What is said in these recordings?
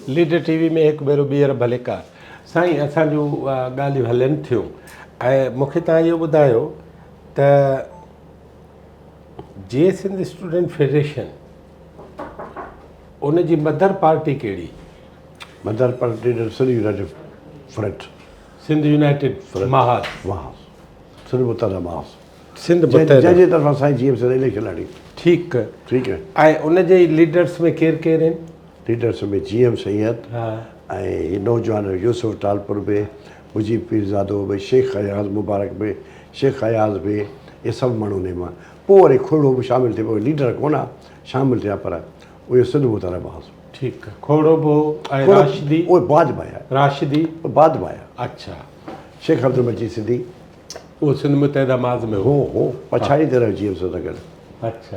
Leader ٽي V ۾ هڪ ڀيرو ٻيهر ڀليڪار. سائين اسان جون ڳالهيون هلن ٿيون ۽ مون کي توهان اهو ٻڌايو ته جي سنڌ اسٽوڊنٽ فيڊريشن ان جي مدر پارٽي ڪهڙي؟ Mother party Sindh united front. Sindh united Mahaz. Mahaz Sindh Muttahida Mahaz. Sindh Muttahida. جنهن جي طرفان سائين جي ايم سيد اليڪشن لڙي. ٺيڪ. ٺيڪ آهي. ۽ ان جي ليڊرس ۾ ڪير ڪير آهن؟ ليڊرس ۾ جي ايم سيد ۽ هي نوجوان يوسف ٽالپر به، مجيب پيرزادو به، شيخ اياز مبارڪ به، شيخ اياز به، اهي سڀ ماڻهو انهي مان. پوء وري کوڙو به شامل ٿي پيو، ليڊر ڪونه آ، شامل ٿيا پر اهي سنڌ متحده محاذ. ٺيڪ کوڙو به هو ۽ راشدي. اهي بعد ۾ آيا. راشدي. بعد ۾ آيا. اڇا. شيخ عبدالمجيد سنڌي. اهو سنڌ متحده محاذ ۾ هو. هو هو پڇاڙي تي رهيو جي ايم سيد سان گڏ. اڇا.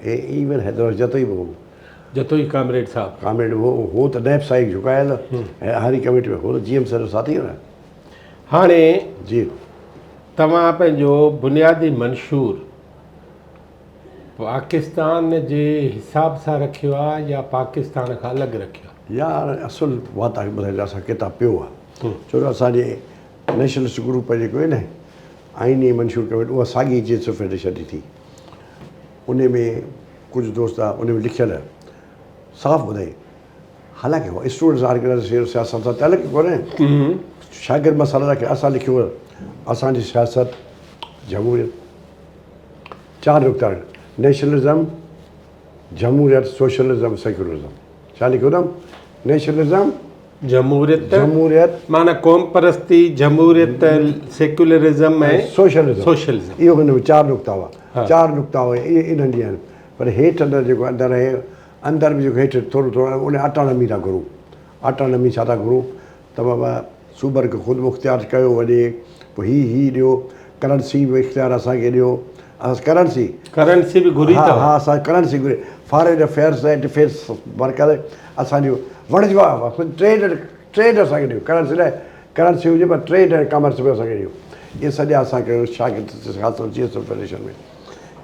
۽ ايون حيدر جتوئي به هو. جتوئي ڪامريڊ صاحب. ڪامريڊ هو هو ته نيب سائين جهڪايل ۽ هاري ڪميٽي ۾ هو ته جي ايم سيد جو ساٿي هو نه. هاڻي جي. توهان پنهنجو بنيادي منشور پاڪستان جي حساب سان رکيو آ يا پاڪستان کان الڳ رکيو آ؟ يار اصل مان توهان کي ٻڌايان ته اسان ڪتاب پيو آ ڇو جو اسان جي نيشنلسٽ گروپ جيڪو آهي نه آئيني منشور ڪميٽي اها ساڳي جي ايس فيڊريشن جي ٿي انهي ۾ ڪجهه دوست آ انهي ۾ لکيل صاف ٻڌائي حالانڪه هو اسٽوڊنٽس آرگنائيزيشن سياست سان تعلق ڪونهي شاگرد مسئلا رکي اسان لکيو اسان جي سياست جمهوريت چار نقطا آهن، نيشنلزم، جمهوريت، سوشلزم، سيڪيولرزم. ڇا لکيو اٿم؟ نيشنلزم، جمهوريت، جمهوريت معنيٰ قوم پرستي، جمهوريت، سيڪيولرزم ۽ سوشلزم. سوشلزم. اهو هن ۾ چار نقطا هئا. چار نقطا هئا اهي انهن جي آهن. پر هيٺ اندر جيڪو اندر آهي اندر به جيڪو هيٺ ٿورو ٿورو ان اٽانامي ٿا گهرون. اٽانامي ڇا ٿا گهرون ته بابا صوبن کي خود مختيار ڪيو وڃي، پوء هي هي ڏيو، ڪرنسي به اختيار اسان کي ڏيو، اسان ڪرنسي. ڪرنسي به گهري اٿو. ها ها اسان ڪرنسي گهري، فارين افيئرس ۽ ڊفينس مرڪز اسان جو وڻج واپار ٽريڊ ٽريڊ اسان کي ڏيو، ڪرنسي لاء ڪرنسي هجي پر ٽريڊ ۽ ڪامرس به اسان کي ڏيو. اهي سڄا اسان ڪيو شاگرد خاص طور جي ايس ايف فيڊريشن ۾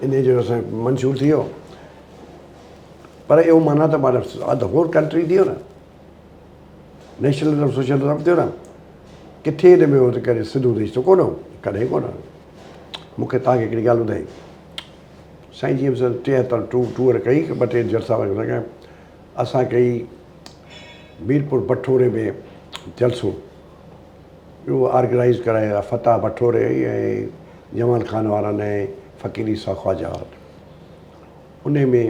انهي جو اسان جو منشور ٿي ويو پر اهو معنيٰ ته معنيٰ اڌ هول ڪنٽري ٿي ويو نه. نيشنلزم سوشلزم ٿيو نه ڪٿي ان ۾ هو ته ڪڏهن سنڌو ديش ته ڪونه هو ڪڏهن ڪونه هو مون کي توهان کي هڪڙي ڳالهه ٻڌائي سائين جي ايم سيد 73 ٽوئر ڪئي ٻه ٽي جلسا وغيره اسان ڪئي ميرپور بٺوري ۾ جلسو اهو آرگنائز ڪرايا فتح بٺوري ۽ جمال خان وارن ۽ فقير عيسيٰ خواجه وارن ان ۾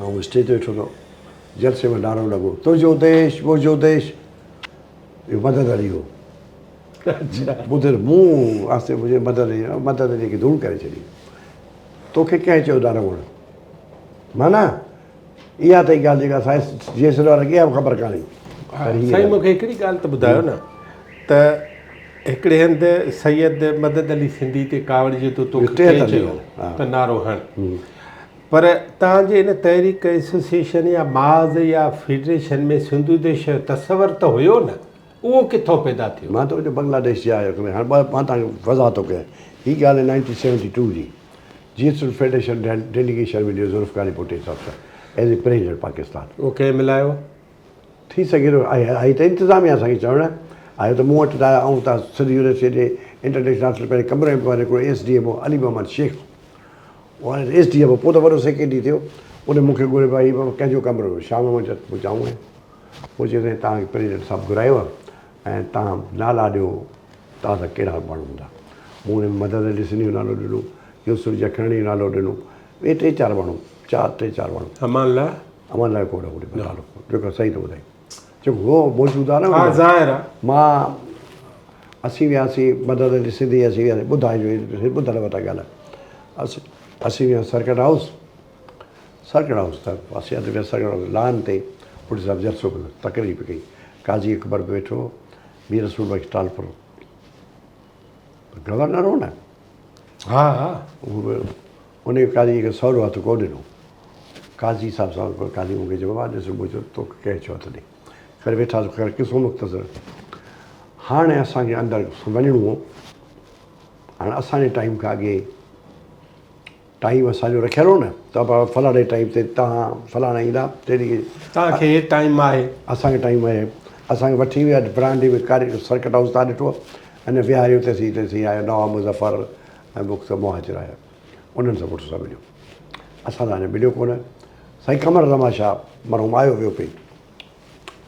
آئون اسٽيج تي ويٺو هوس، جلسي ۾ نعرو لڳو، تنهنجو ديش منهنجو ديش، اهو مدد علي هو. ٻڌل مون آهستي منهنجي مدد علي مدد علي کي ڌوڙ ڪري ڇڏي. توکي ڪنهن چيو نعرو هڻ؟ معنيٰ اها اٿئي ڳالهه جيڪا اسان جي ايس ايل وارن کي اها به خبر ڪانهي. سائين مون کي هڪڙي ڳالهه ته ٻڌايو نه ته هڪڙي هنڌ سيد مدد علي سنڌي تي ڪاوڙجي ٿو توکي ڪنهن چيو ته نعرو هڻ؟ پر توهان جي ان تحريڪ ايسوسيئيشن يا محاذ يا فيڊريشن ۾ سنڌو ديش جو تصور ته هيو نه، اهو ڪٿان پيدا ٿيو؟ مان ته بنگلاديش جي آيو هيم، هاڻي مان توهان کي وضاحت ٿو ڪيان، هي ڳالهه آهي نائنٽين سيونٽي ٽو جي، جي ايس فيڊريشن ڊيليگيشن مليو ذوالفقار علي ڀٽي صاحب سان ايز اي پريزيڊنٽ پاڪستان. اهو ڪنهن ملايو؟ ٿي سگهي ٿو آئي ته انتظاميا اسان کي چوڻ آيو ته مون وٽ ته آئون ته سنڌ يونيورسٽي جي انٽرنيشنل هاسٽل پنهنجي ڪمري ۾ پنهنجو هڪڙو ايس ڊي ايم هو علي محمد شيخ اهو ايس ڊي ايم هو پوء ته وڏو سيڪريٽري ٿيو ان مون کي گهريو ڀائي هي بابا ڪنهن جو ڪمرو هو شام مان چيو پوء چئون پوء چيو سائين توهان کي پريزيڊنٽ صاحب گهرايو آهي ۽ توهان نالا ڏيو توهان سان ڪهڙا ماڻهو هوندا مون ان ۾ مدد علي سنڌي جو نالو ڏنو يوسف جکراڻي جو نالو ڏنو ٻئي ٽي چار ماڻهو چار ٽي چار ماڻهو امان الله امان لاء ڪو نه ٻڌي نالو جيڪو صحيح ٿو ٻڌائي جيڪو هو موجود آهي نه ها ظاهر آهي مان اسين وياسين مدد علي سنڌي اسين وياسين ٻڌائجو ٻڌل وٽان ڳالهاء اسين اسين ويا سرڪٽ هائوس سرڪٽ هائوس ته اسين اڌ ويا سرڪٽ هائوس لان تي پٽ صاحب جلسو ڪيو تقرير به ڪئي قاضي اڪبر به ويٺو مير رسول بخش ٽالپر گورنر هو نه ها ها اهو به ان قاضي کي سهرو هٿ ڪو ڏنو. قاضي صاحب سان قاضي مون کي چيو بابا ڏس مون چيو توکي ڪنهن چيو هٿ ڏي. خير ويٺاسين خير قصو مختصر هاڻي اسان کي اندر وڃڻو هو. هاڻي اسان جي ٽائيم کان اڳي ٽائيم اسان جو رکيل هو نه ته بابا فلاڻي ٽائيم تي توهان فلاڻا ايندا تيڏي توهان کي هي ٽائيم آهي. اسان کي ٽائيم آهي. اسان کي وٺي ويا برانڊي ۾ ڪاري سرڪٽ هائوس تان ڏٺو ۽ ويهاريو تيسين تيسين آيو نواب مظفر ۽ مخت مهاجر آيا انهن سان پٽ سان مليو اسان سان اڃا مليو ڪونه سائين قمر زمان شاهه مرحوم آيو ويو پئي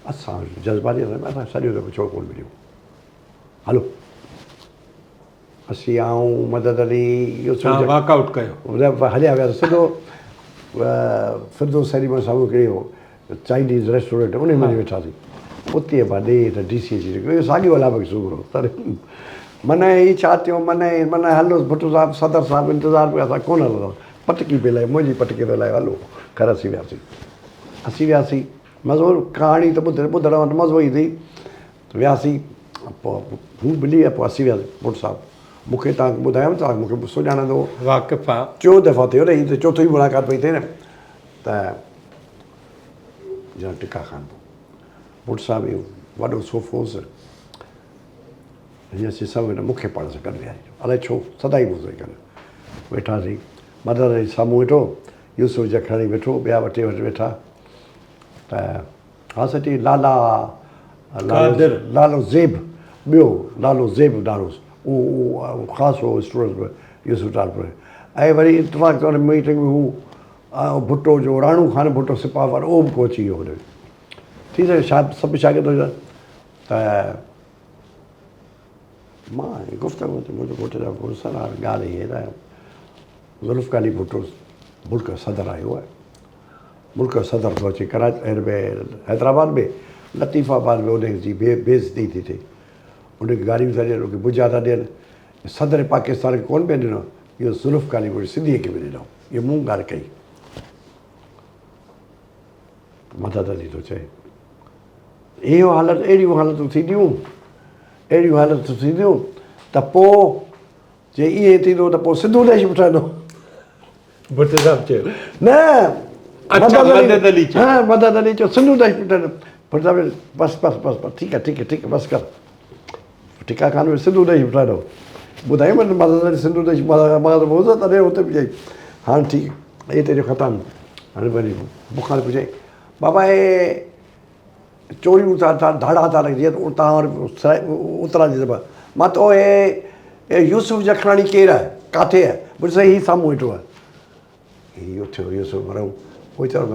اسان جذباتي اسان سڏيو ته ڇو ڪونه مليو هلو اسين آئون مدد علي يوسف توهان واڪ آئوٽ ڪيو. هليا وياسين سڌو فردوس سئنيما سامهون هڪڙي هو چائنيز ريسٽورنٽ انهي ۾ وڃي ويٺاسين اتي ابا ڏي ته ڊي سي اچي اهو ساڳيو الله بخش سومرو تڏهن من هي ڇا ٿيو من من هلو ڀٽو صاحب صدر صاحب انتظار پيو اسان ڪونه هلنداسين پٽڪي پئي لائي منهنجي پٽڪي ٿو لائي هلو خير اسين وياسين اسين وياسين مزو ڪهاڻي ته ٻڌ ٻڌڻ وٽ مزو ايندي وياسين پوء هو ملي ويا پوء اسين وياسين ڀٽ صاحب مون کي توهان کي ٻڌايم توهان مون کي سڃاڻندو هو. واقف آ. ٽيون دفعو ٿيو نه هي ته چوٿون ئي ملاقات پئي ٿئي نه ته جنرل ٽڪا خان ڀٽ صاحب اهو وڏو صوفو هوس هيئن اسين سڀ ويٺا مون کي پاڻ سان گڏ ويهاري الائي ڇو سدائين مون سان گڏ ويٺاسين مدد علي سامهون ويٺو يوسف جکراڻي ويٺو ٻيا وٽي وٽ ويٺا ته ها سچي لالا قادر لالو زيب ٻيو لالو زيب نالو اهو خاص هو اسٽوڊنٽ يوسف ٽالپر ۽ وري اتفاق سان ان ميٽنگ ۾ هو ڀٽو جو راڻو خان ڀٽو سپاهه وارو اهو به ڪو اچي ويو هن ۾ ٿي سگهي شايد سڀ شاگرد هجن ته مان گفتگو تي منهنجو گهوٽ جا سر ڳالهه هيء ته ذوالفقار علي ڀٽو ملڪ جو صدر آيو آهي. ملڪ جو صدر ٿو اچي ڪراچي ۾ حيدرآباد ۾ لطيف آباد ۾ ان جي بي بيعزتي ٿي ٿئي. ان کي گاريون ٿا ڏين، ان کي بجا ٿا ڏين. صدر پاڪستان کي ڪونه پئي ڏنو، اهو ذوالفقار علي ڀٽو سنڌيء کي به ڏنو. اهو مون ڳالهه ڪئي. مدد علي ٿو چئي اهو حالت اهڙيون حالتون ٿينديون، اهڙيون حالتون ٿينديون ته پوء جي ائين ٿيندو ته پوء سنڌو ديش به ٺهندو. ڀٽي صاحب چيو. نه. اڇا مدد علي چيو. ها مدد علي چيو سنڌو ديش به ٺهندو. ڀٽي صاحب چيو بس بس بس بس ٺيڪ آهي ٺيڪ آهي ٺيڪ آهي بس ڪر. ٺيڪا خان ۾ سنڌو ديش به ٺهندو. ٻڌايم نه مدد علي سنڌو ديش مان ته هوس تڏهن هتي به چئي هاڻ ٺيڪ ايتري جو ختم. هاڻي وري مون کان پڇيائين بابا هي چوريون ٿا ٿا ڌاڙا ٿا لڳن جيئن اتان واري اتران جي زبان مان تو هي يوسف جکراڻي ڪير آهي ڪاٿي آهي بس سائين هي سامهون ويٺو آهي هي اٿيو يوسف مرحوم پوء چيو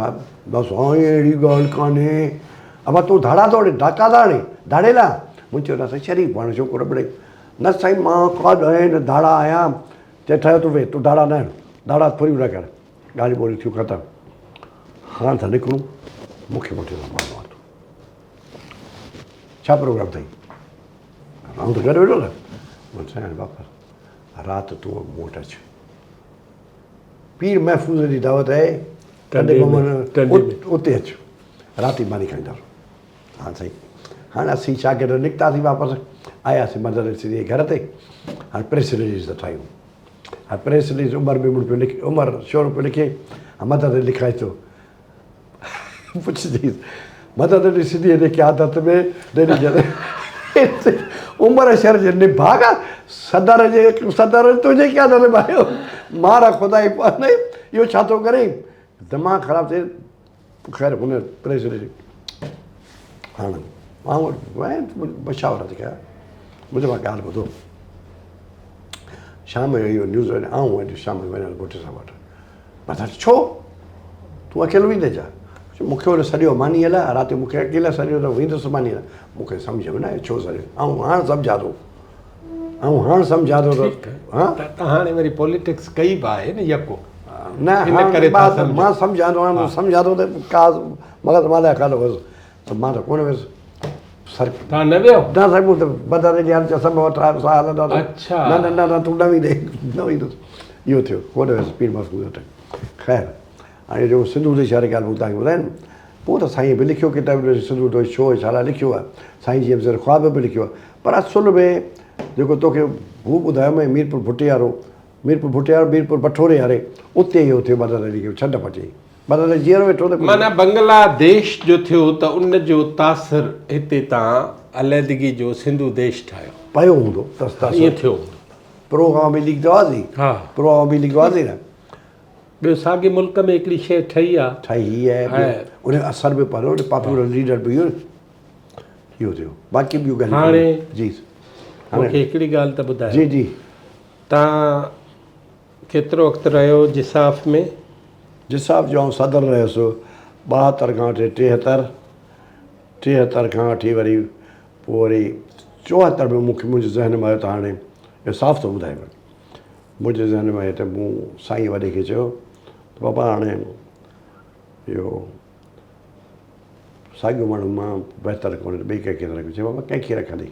بس سائين اهڙي ڳالهه ڪانهي ابا تون ڌاڙا ٿو هڻين ڊاڪا ٿا هڻين ڌاڙيل آهين مون چيو نه سائين شريف پاڻ ڇوڪرو مڙئي نه سائين مان ڪاڏانهن نه ڌاڙا آهيان چئي ٺهيو تون ويهه تون ڌاڙا نه هڻ ڌاڙا ٿوريون نه ڪر ڳالهيون ٻولهيون ٿيون ختم. هاڻ ٿا نڪرون، مون کي وٺي ٿو مانو آتو. ڇا پروگرام اٿئي؟ آئون ته گڏ ويٺو نه. مون سائين هاڻي واپس رات تون مون وٽ اچ. پير محفوظ جي دعوت آهي ٽنڊي محمد اتي اچ رات ئي ماني کائينداسون. ها سائين هاڻ اسين شاگرد نڪتاسين واپس آياسين مدد علي سنڌي جي گهر تي هاڻ پريس رليز ٿا ٺاهيون. ها پريس رليز عمر ميمڻ پيو لکي عمر شورو پيو لکي ها مدد علي لکائي ٿو پڇجيس مدد علي سنڌيء جي قيادت ۾ ڊيلي جر عمر شر جي نڀاڳ صدر جي صدر تنهنجي قيادت ۾ آيو مار خدائي پوندئي اهو ڇا ٿو ڪرين دماغ خراب ٿئي خير هن پريس رليز هاڻ آئون مشاورت ڪيا منهنجو مان ڳالهه ٻڌو شام جو اهو نيوز وڃي آئون اڄ شام جو وڃان ڀٽي صاحب وٽ مٿان ڇو تون اڪيلو ويندين ڇا مون کي هن سڏيو مانيء لاء رات جو مون کي اڪيلا سڏيو ته ويندس مانيء لاء مون کي سمجهه ۾ نه آيو ڇو سڏيو آئون هاڻ سمجهان ٿو آئون هاڻ سمجهان ٿو ته ها ته هاڻي وري پوليٽڪس ڪئي به آهي نه يڪو نه ان ڪري مان سمجهان ٿو هاڻ سمجهان ٿو ته ڪا مغز مان لاء ڪانه هوس ته مان ته ڪونه ويس سر توهان نه ويو؟ نه سائين مون ته بدر جي هر سڀ وٽ آيو سا هلندا ته اڇا نه نه نه نه تون نه ويندين نه ويندس اهو ٿيو ڪونه ويس پير محفوظ وٽ خير هاڻي جيڪو سنڌو ديش واري ڳالهه مون توهان کي ٻڌائي نه پوء ته سائين به لکيو ڪتاب سنڌو ديش ڇو ڇا لاء لکيو آهي سائين جي ايم خواب به لکيو آهي پر اصل ۾ جيڪو توکي هو ٻڌايو مين ميرپور ڀٽي وارو ميرپور ڀٽي وارو ميرپور بٺوري واري اتي اهو ٿيو بدر علي کي ڇنڊ پچي مطلب ته جيئرو ويٺو ته معنيٰ بنگلا ديش جو ٿيو ته ان جو تاثر هتي تان عليحدگي جو سنڌو ديش ٺاهيو. پيو هوندو تاثر. ائين ٿيو هوندو. پرو عوامي ليگ ته هئاسين. ها. پرو عوامي ليگ هئاسين نه. ٻيو ساڳي ملڪ ۾ هڪڙي شيء ٺهي آ. ٺهي هي آهي ٻيو ان جو اثر به پيو پاپولر ليڊر به اهو اهو ٿيو باقي ٻيون ڳالهيون هاڻي جي مون کي هڪڙي ڳالهه ته ٻڌايو. جي جي. تان ڪيترو وقت رهيو جساف ۾؟ جساف جو آئون صدر رهيس 72 کان وٺي 73 73 کان وٺي وري پوء وري 74 ۾ مون کي منهنجي ذهن ۾ آيو ته هاڻي اهو صاف ٿو ٻڌايان منهنجي ذهن ۾ آيو ته مون سائين وڏي کي چيو ته بابا هاڻي اهو ساڳيو ماڻهو مان بهتر ڪونهي ته ٻئي ڪنهن کي نه رکيو چيو بابا ڪنهن کي رکندي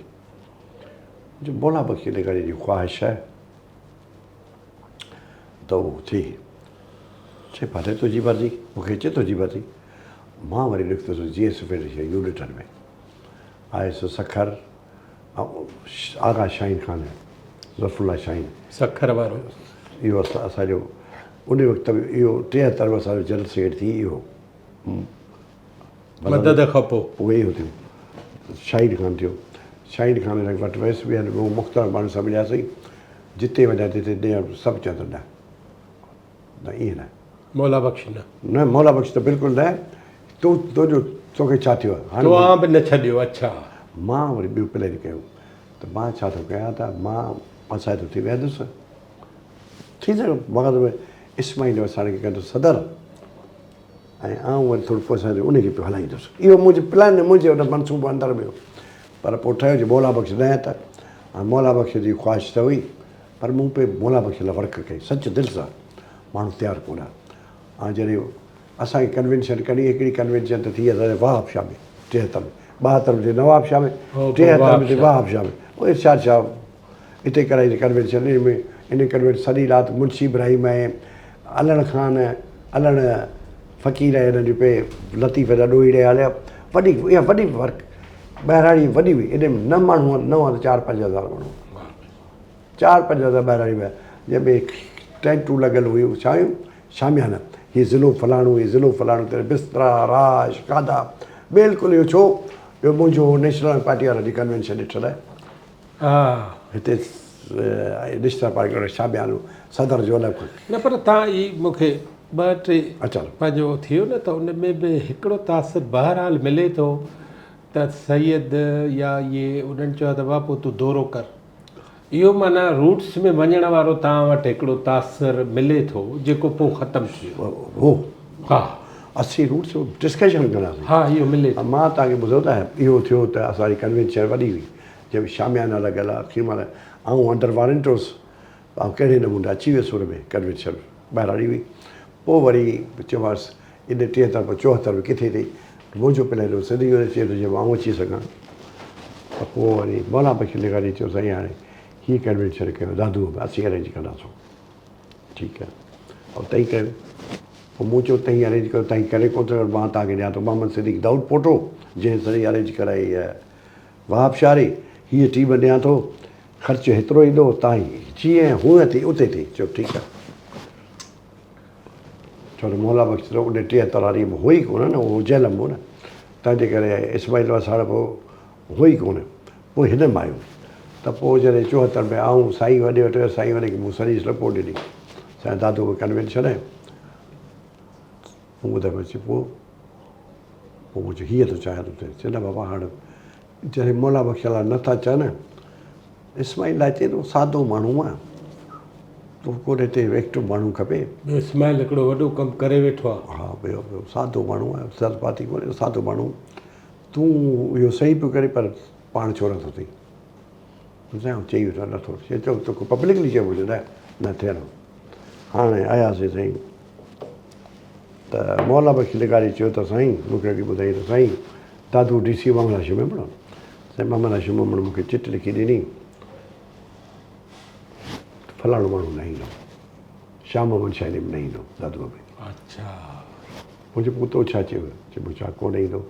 جو مولا بخش لغاري جي خواهش آهي ته اهو ٿئي چي ڀلي تنهنجي مرضي مون کي چي تنهنجي مرضي مان وري نڪتس جي ايس فيڊريشن يونٽن ۾ آيس سکر آغا شاهين خان ظفر الله شاهين سکر وارو اهو اسان جو ان وقت ۾ اهو 73 ۾ اسان جو جنرل سيڪريٽري ٿي اهو مدد کان پوء اهي اهو ٿيو شاهين خان ٿيو شاهين خان هن وٽ ويس ٻين مختلف ماڻهن سان ملياسين جتي وڃان تتي ڏيڻ سڀ چون ته نه نه ائين نه. مولا بخش نه. نه مولا بخش ته بلڪل نه. تو تنهنجو توکي ڇا ٿيو آهي. هاڻي تو آن به نه ڇڏيو اڇا. مان وري ٻيو پلان ڪيو ته مان ڇا ٿو ڪيان ته مان پسائتو ٿي ويهندس ٿي سگهي مغز ۾ اسماعيل وساڻ کي ڪندس صدر ۽ آئون وري ٿورو پسائتو ان کي پيو هلائيندس اهو منهنجي پلان منهنجي ان منصوبو اندر ۾ هو پر پوء ٺهيو جي مولا بخش نه ته مولا بخش جي خواهش ته هئي پر مون پي مولا بخش لاء ورڪ ڪئي سچ دل سان ماڻهو تيار ڪونه ها جڏهن اسان کي ڪنوينشن ڪرڻي هڪڙي ڪنوينشن ته ٿي اسان جي وهاب شاهه ۾ 73 ۾ 72 ۾ ٿي نواب شاهه ۾ 73 ۾ ٿي وهاب شاهه ۾ پوء ارشاد شاهه اتي ڪرائي ٿي ڪنوينشن ان ۾ ان ڪنوينشن سڄي رات منشي ابراهيم ۽ علڻ خان علڻ فقير ۽ انهن جي پي لطيف جا ڏوهيڙي هليا وڏي اها وڏي ورڪ ٻهراڙي وڏي هئي ان ۾ نه ماڻهو نه چار پنج هزار ماڻهو چار پنج هزار ٻهراڙي ۾ جنهن ۾ ٽينٽون لڳل هيون ڇا هيون شاميانا هي ضلعو فلاڻو هي ضلعو فلاڻو تنهن بسترا راش کاڌا بلڪل اهو ڇو جو منهنجو نيشنل پارٽي وارن جي ڪنوينشن ڏٺل آهي هتي نيشنل پارٽي وارن شاميانو صدر جو الڳ نه پر تان هي مون کي ٻه ٽي پنهنجو ٿيو نه ته ان ۾ به هڪڙو تاثر بهرحال ملي ٿو ته سيد يا اهي انهن چيو ته بابا پوء تون دورو ڪر اهو معنيٰ روٽس ۾ وڃڻ وارو توهان وٽ هڪڙو تاثر ملي ٿو جيڪو پوء ختم ٿي ويو. هو. ها. اسين روٽس ۾ ڊسڪشن ڪنداسين. ها اهو ملي ٿو. مان توهان کي ٻڌو ته اهو ٿيو ته اسان جي ڪنوينشن وڏي هئي جنهن ۾ شاميانا لڳل ها خيما لڳل آئون انڊر وارنٽ هوس آئون ڪهڙي نموني اچي ويس ان ۾ ڪنوينشن ٻهراڙي هئي پوء وري چيومانس ان 73 پوء 74 ۾ ڪٿي ٿي منهنجو پلان هو سنڌ يونيورسٽيء ۾ جيئن آئون اچي سگهان ته پوء وري مولا بخش لغاري چيو سائين هاڻي هي ڪنوينشن ڪيو دادوء ۾ اسين ارينج ڪنداسون ٺيڪ آهي او تئين ڪيو پوء مون چيو تئين ارينج ڪيو تئين ڪري ڪونه ٿو مان توهان کي ڏيان ٿو محمد صديق دائود پوٽو جنهن سڄي ارينج ڪرائي وهاب شاهري هيء ٽيم ڏيان ٿو خرچ هيترو ايندو تائين جيئن هونء ٿي اتي ٿي چيو ٺيڪ آهي ڇو ته مولا بخش ته ان 73 واري ۾ هو ئي ڪونه نه اهو جيل ۾ هو نه تنهن جي ڪري اسماعيل وساڻ به هو ئي ڪونه پوء هن ۾ آيو ته پوء جڏهن 74 ۾ آئون سائين وڏي وٽ ويس سائين وڏي کي مون سڄي رپورٽ ڏني سائين دادو ۾ ڪنوينشن آهي مون ٻڌايو چي پوء پوء مون چيو هيء ٿو چاهيان ٿو چي نه بابا هاڻ جڏهن مولا بخش لاء نٿا چون اسماعيل لاء چئي ٿو سادو ماڻهو آهي تو ڪو هتي ايڪٽو ماڻهو کپي. ٻيو اسماعيل هڪڙو وڏو ڪم ڪري ويٺو آهي. ها ٻيو ٻيو سادو ماڻهو آهي جذباتي ڪونهي سادو ماڻهو تون اهو صحيح پيو ڪرين پر پاڻ ڇو نٿو ٿئين سائين آئون چئي ويٺو نٿو ٿئي چئو توکي پبلڪلي چيو منهنجو نه نه ٿيڻو هاڻي آياسي سائين ته مولا بخش لغاري چيو ته سائين مون کي اڳي ٻڌائين ته سائين دادو ڊي سي محمد هاشم ميمڻ سائين محمد هاشم ميمڻ مون کي چٽ لکي ڏني ته فلاڻو ماڻهو نه ايندو شاهه محمد شاهه به نه ايندو دادوء ۾ اڇا مون چيو پوء تو ڇا چيو چي مون ڇا ڪونه ايندو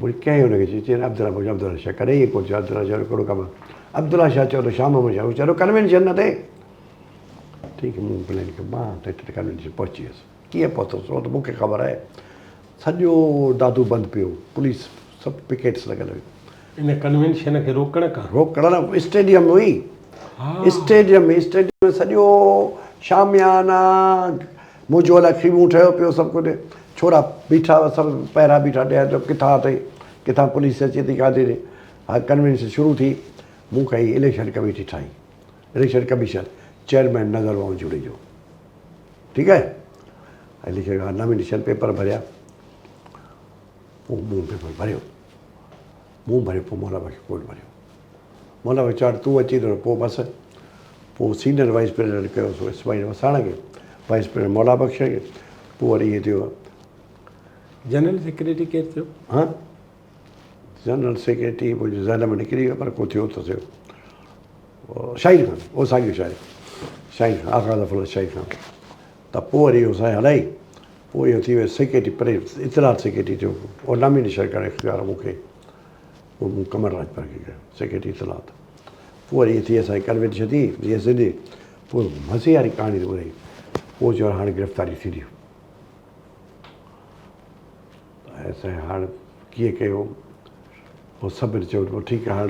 مون ڪنهن هن کي چيو چي عبدالله مون چيو عبدالله شاهه ڪڏهن ائين ڪونه چيو عبدالله شاهه جو ڪهڙو ڪم آهي عبدالله شاهه چيو ته شاهه محمد شاهه چيو ڪنوينشن نه ٿئي ٺيڪ مون پلان ڪيو مان ته هتي ڪنوينشن پهچي ويس ڪيئن پهتس اهو ته مون کي خبر آهي. سڄو دادو بند پيو، پوليس سڀ پڪيٽس لڳل هيون. ان ڪنوينشن کي روڪڻ کان. روڪڻ نه اسٽيڊيم هئي. اسٽيڊيم ۾ اسٽيڊيم ۾ سڄو شاميانا منهنجو الائي خيمو ٺهيو پيو سڀ ڪجهه ڇورا بيٺا هئا سڀ پهرا بيٺا ڏيا ته ڪٿان اٿئي ڪٿان پوليس اچي ٿي ڪا ٿي ها ڪنوينشن شروع ٿي مون کي هي اليڪشن ڪميٽي ٺاهي اليڪشن ڪميشن چيئرمين نظر محمد جوڻيجو ٺيڪ آهي اليڪشن نامينيشن پيپر ڀريا پوء مون پيپر ڀريو مون ڀريو پوء مولا بخش ڪونه ڀريو. مولا بخش چيو هاڻي تون اچين ٿو پوء بس. پوء سينئر وائيس پريزيڊنٽ ڪيو سو اسماعيل وساڻ کي، وائيس پريزيڊنٽ مولا بخش کي، پوء وري ائين ٿيو. جنرل سيڪريٽري ڪير ٿيو؟ ها جنرل سيڪريٽري منهنجي ذهن مان نڪري ويو پر ڪو ٿيو ته ٿيو. شاهين خان اهو ساڳيو شاهين شاهين خان آغا ظفر الله شاهين خان ته پوء وري اهو سائين هلائي پوء اهو ٿي ويو سيڪريٽري پري اطلاعات سيڪريٽري ٿيو اهو نامينيشن ڪرڻ اختيار مون کي پوء مون قمر راڄپر کي ڪيو سيڪريٽري اطلاعات پوء وري ٿي اسان جي ڪنوينشن ٿي جي ايس جي پوء مزي واري ڪهاڻي ٿي ٻڌائي پوء چيو هاڻي گرفتاري ٿيندي سائين هاڻ ڪيئن ڪيو پوء سڀني چيو ته ٺيڪ آهي هاڻ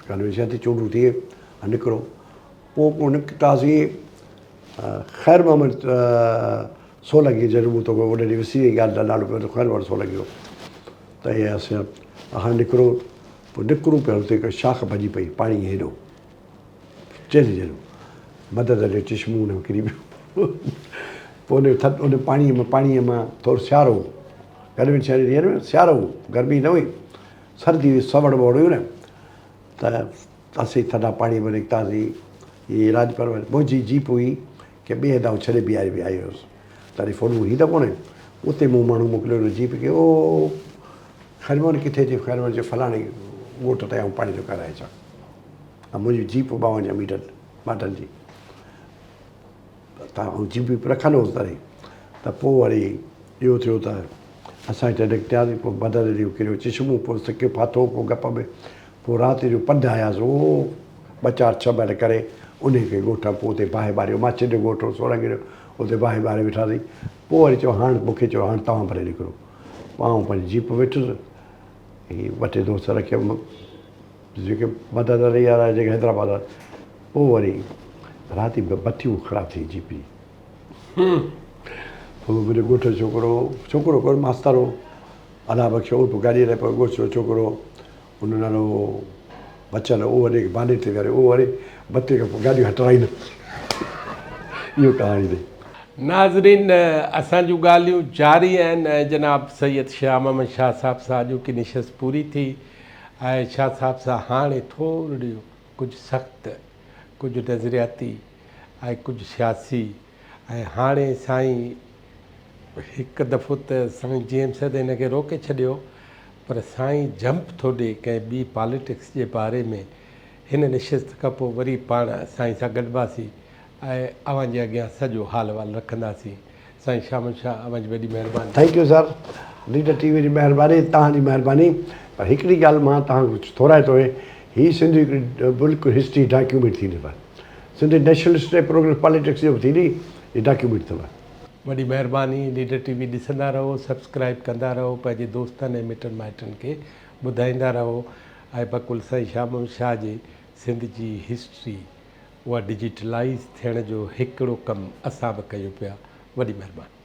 ڪنوينشن ٿي چونڊون ٿي هاڻ نڪرو پوء پوء نڪتاسين خير محمد سولنگي جڏهن مون توکي ان ڏينهن وسري وئي ڳالهه ته نالو پيو ته خير محمد سولنگي هو ته اي اسين هاڻ نڪرو پوء نڪرون پيا اتي هڪ شاخ ڀڄي پئي پاڻي هيڏو چيلهه جيڏو مدد علي چشمو ان ۾ ڪري پيو پوء ان ٿڌ ان پاڻيء ۾ پاڻيء مان ٿورو سيارو هو گرمين سياري ڏينهن ۾ سيارو هو گرمي نه هئي سردي هئي سوڙ ووڙ هيون نه ته اسين ٿڌا پاڻيء ۾ نڪتاسين هي راڄپر منهنجي جيپ هئي ڪنهن ٻئي هنڌ آئون ڇڏي بيهاري به آيو هيس. تڏهن فون هي ته ڪونهي. اتي مون ماڻهو موڪليو هن جيپ کي او خير محمد ڪٿي اچي خير محمد چيو فلاڻي ڳوٺ تائين آئون پاڻي ٿو ڪرائي اچان. ۽ منهنجي جيپ 52 ميٽر ماڊل جي ته آئون جيپ ويپ رکندو هوس تڏهن ته پوء وري اهو ٿيو ته اسان هتي نڪتاسين پوء مدد جو ڪريو چشمو پوء سڪيو ڦاٿو پوء گپ ۾ پوء رات جو پنڌ آياسين او ٻه چار ڇهه مائل ڪري انهي کي ڳوٺ پوء اتي باهه ٻاريو ماڇين جو ڳوٺ هو سورنگي جو اتي باهه ٻاري ويٺاسين پوء وري چيو هاڻ مون کي چيو هاڻ توهان ڀلي نڪرو پوء آئون پنهنجي جيپ ويٺس هي ٻه ٽي دوست رکيم جيڪي مدد علي وارا جيڪي حيدرآباد وارا پوء وري رات ئي بتيون خراب ٿي جيپ جي پوء منهنجي ڳوٺ جو ڇوڪرو ڇوڪرو ڪونه ماستر هو الله بخش هو پوء گاڏي هلائي پوء ڳوٺ جو ڇوڪرو ان جو نالو هو بچل اهو وري باني تي ويهاريو اهو وري بتي کان پوء گاڏي هٽرائي نه اهو ڪهاڻي اٿئي. ناظرين اسان جون ڳالهيون جاري آهن ۽ جناب سيد شاهه محمد شاهه صاحب سان اڄوڪي نشست پوري ٿي ۽ شاهه صاحب سان هاڻي ٿورڙيون ڪجهه سخت ڪجهه نظرياتي ۽ ڪجهه سياسي ۽ هاڻي سائين هڪ دفعو ته سائين جي ايم سيد هن کي روڪي ڇڏيو پر سائين جمپ ٿو ڏي ڪنهن ٻي پاليٽڪس جي باري ۾ هن نشست کان پوء وري پاڻ سائين سان گڏباسين ۽ اوهان جي اڳيان سڄو حال احوال رکنداسين سائين شامل شاهه اوهان جي وڏي مهرباني. Thank you sir leader T V جي مهرباني توهان جي مهرباني پر هڪڙي ڳالهه مان توهان کان ٿورائتو آهي هي سنڌ هڪڙي بلڪل هسٽري ڊاڪيومينٽ ٿيندي پر سنڌ نيشنلسٽ ۽ پروگريس پاليٽڪس جو به ٿيندي هي ڊاڪيومينٽ اٿو. وڏي مهرباني ليڊر ٽي وي ڏسندا رهو سبسڪرائب ڪندا رهو پنهنجي دوستن ۽ مٽن مائٽن کي ٻڌائيندا رهو ۽ بقول سائين شاهه محمد شاهه جي سنڌ جي هسٽري اها ڊجيٽلائيز ٿيڻ جو هڪڙو ڪم اسان به ڪيون پيا وڏي مهرباني.